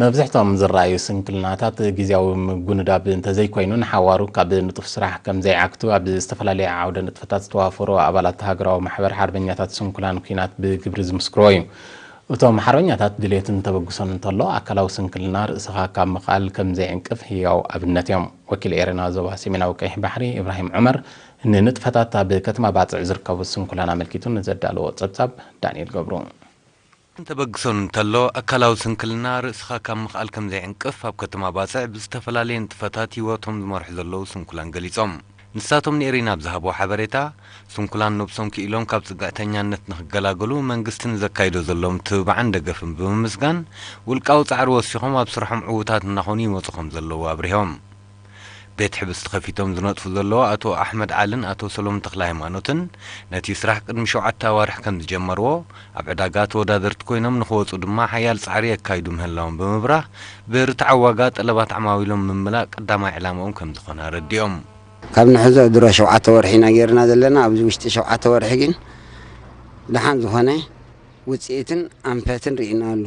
መብዝሕቶም ዝረኣዩ ስንክልናታት ግዝያዊ ምጉንዳብ እንተዘይኮይኑ፣ ንሓዋሩ ካብ ንጡፍ ስራሕ ከም ዘይዓግቱ ኣብ ዝተፈላለየ ዓውደ ንጥፈታት ዝተዋፈሩ ኣባላት ሃገራዊ ማሕበር ሓርበኛታት ስንኩላን ኲናት ብግብሪ ዝምስክርዎ እዩ። እቶም ሓርበኛታት ድሌትን ተበግሶን እንተሎ፣ ኣካላዊ ስንክልና ርእስኻ ካብ ምኽኣል ከም ዘይዕንቅፍ ህያው ኣብነት እዮም። ወኪል ኤረና ዞባ ሰሜናዊ ቀይሕ ባሕሪ፣ ኢብራሂም ዑመር፣ ንንጥፈታት ኣብ ከተማ ባጽዕ ዝርከቡ ስንኩላን ኣመልኪቱ ንዘዳለዎ ጸብጻብ፣ ዳንኤል ገብሩ። ተበግሶን እንተሎ፣ ኣካላዊ ስንክልና ርእስኻ ካብ ምኽኣል ከም ዘይዕንቅፍ፣ ኣብ ከተማ ባጽዕ ብዝተፈላለየ ንጥፈታት ህይወቶም ዝመርሑ ዘለዉ ስንኩላን ገሊጾም። ንሳቶም ንኤሪና ኣብ ዝሃብዎ ሓበሬታ፣ ስንኩላን ነብሶም ክኢሎም ካብ ጽግዕተኛነት ንኽገላገሉ መንግስቲ ንዘካይዶ ዘሎ ምትብባዕን ደገፍን ብምምስጋን፣ ውልቃዊ ጻዕሪ ወሲኾም ኣብ ስርሖም ዕዉታት እናኾኑ ይመጹ ከም ዘለዉ ኣብሪሆም። ቤት ሕብስቲ ከፊቶም ዝነጥፉ ዘለዉ ኣቶ ኣሕመድ ዓልን ኣቶ ሰሎሞን ተኽለ ሃይማኖትን፣ ነቲ ስራሕ ቅድሚ ሸውዓተ ኣዋርሕ ከም ዝጀመርዎ፣ ኣብ ዕዳጋ ተወዳደርቲ ኮይኖም ንኽወጹ ድማ ሓያል ጻዕሪ የካይዱ ምህላዎም ብምብራህ፣ ብርትዓዊ ዋጋ ጠለባት ዓማዊሎም ምምላእ ቀዳማይ ዕላማኦም ከም ዝኾነ ኣረዲኦም። ካብ ንሕዞ ድሮ ሸውዓተ ወርሒ ኢና ጌርና ዘለና። ኣብዚ ውሽጢ ሸውዓተ ወርሒ ግን ደሓን ዝኾነ ውጽኢትን ኣንፈትን ርኢና ኣሎ።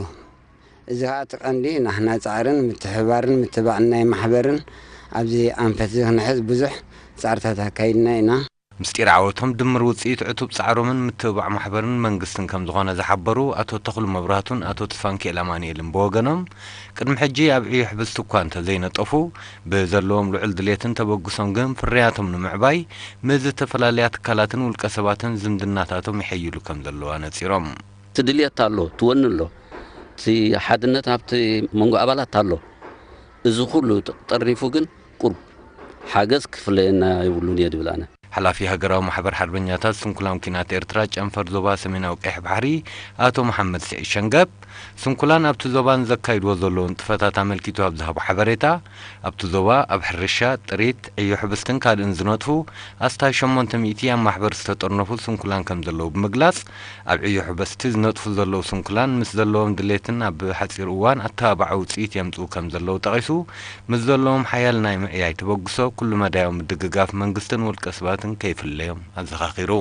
እዚ ኸኣ እቲ ቀንዲ ናህና ጻዕርን ምትሕባርን ምትባዕን ናይ ማሕበርን ኣብዚ ኣንፈት እዚ ክንሕዝ ብዙሕ ጻዕርታት ኣካይድና ኢና። ምስጢር ዓወቶም ድምር ውጽኢት ዕቱብ ጻዕሮምን ምትብባዕ ማሕበርን መንግስትን ከም ዝኾነ ዝሓበሩ ኣቶ ተኽሉ መብራህቱን ኣቶ ተስፋንኪኤል ኣማኑኤልን ብወገኖም፣ ቅድሚ ሕጂ ኣብ ዕዮ ሕብስቲ እኳ እንተዘይነጠፉ፣ ብዘለዎም ልዑል ድሌትን ተበግሶን ግን ፍርያቶም ንምዕባይ ምስ ዝተፈላለያ ትካላትን ውልቀ ሰባትን ዝምድናታቶም ይሕይሉ ከም ዘለዉ ኣነጺሮም። እቲ ድልየት ኣሎ፣ እቲ ወኒ ኣሎ፣ እቲ ሓድነት ኣብቲ መንጎ ኣባላት ኣሎ። እዚ ኩሉ ጠርኒፉ ግን ቁሩብ ሓገዝ ክፍለየና የብሉን እየ ድብል ኣነ። ሓላፊ ሃገራዊ ማሕበር ሓርበኛታት ስንኩላን ኲናት ኤርትራ ጨንፈር ዞባ ሰሜናዊ ቀይሕ ባሕሪ ኣቶ መሓመድ ስዒድ ሸንገብ፣ ስንኩላን ኣብቲ ዞባ ንዘካይድዎ ዘለዉ ንጥፈታት ኣመልኪቱ ኣብ ዝሃቦ ሓበሬታ፣ ኣብቲ ዞባ ኣብ ሕርሻ፣ ጥሪት፣ ዕዮ ሕብስትን ካልእን ዝነጥፉ ኣስታት ሸሞንተ ሚእቲ ኣብ ማሕበር ዝተጠርነፉ ስንኩላን ከም ዘለዉ ብምግላጽ፣ ኣብ ዕዮ ሕብስቲ ዝነጥፉ ዘለዉ ስንኩላን ምስ ዘለዎም ድሌትን ኣብ ሓጺር እዋን ኣተባባዒ ውጽኢት የምጽኡ ከም ዘለዉ ጠቒሱ፣ ምስ ዘለዎም ሓያል ናይ ምዕያይ ተበግሶ ኩሉ መዳያዊ ምድግጋፍ መንግስትን ውልቀ ሰባትን ከይፍለዮም ኣዘኻኺሩ።